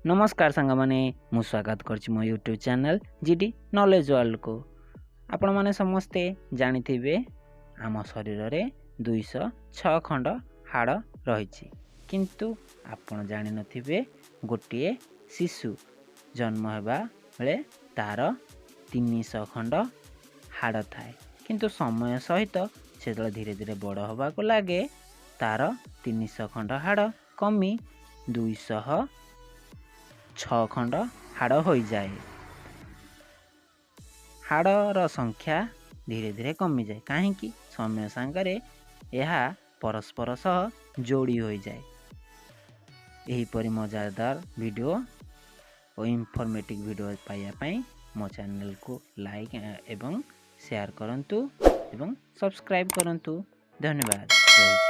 ନମସ୍କାର ସାଙ୍ଗମାନେ, ମୁଁ ସ୍ୱାଗତ କରୁଛି ମୋ ୟୁଟ୍ୟୁବ୍ ଚ୍ୟାନେଲ୍ ଜିଡି ନଲେଜ୍ ୱାର୍ଲଡ଼କୁ। ଆପଣମାନେ ସମସ୍ତେ ଜାଣିଥିବେ ଆମ ଶରୀରରେ 206 ଖଣ୍ଡ ହାଡ଼ ରହିଛି, କିନ୍ତୁ ଆପଣ ଜାଣିନଥିବେ ଗୋଟିଏ ଶିଶୁ ଜନ୍ମ ହେବା ବେଳେ ତା'ର 300 ଖଣ୍ଡ ହାଡ଼ ଥାଏ। କିନ୍ତୁ ସମୟ ସହିତ ସେ ଯେତେବେଳେ ଧୀରେ ଧୀରେ ବଡ଼ ହେବାକୁ ଲାଗେ, ତା'ର 300 ଖଣ୍ଡ ହାଡ଼ କମି 206 ଖଣ୍ଡ ହାଡ଼ ହୋଇଯାଏ। ହାଡ଼ର ସଂଖ୍ୟା ଧୀରେ ଧୀରେ କମିଯାଏ କାହିଁକି? ସମୟ ସାଙ୍ଗରେ ଏହା ପରସ୍ପର ସହ ଯୋଡ଼ି ହୋଇଯାଏ। ଏହିପରି ମଜାଦାର ଭିଡ଼ିଓ ଓ ଇନଫର୍ମେଟିଭ୍ ଭିଡ଼ିଓ ପାଇବା ପାଇଁ ମୋ ଚ୍ୟାନେଲକୁ ଲାଇକ୍ ଏବଂ ସେୟାର କରନ୍ତୁ ଏବଂ ସବସ୍କ୍ରାଇବ୍ କରନ୍ତୁ। ଧନ୍ୟବାଦ, ରହୁଛି।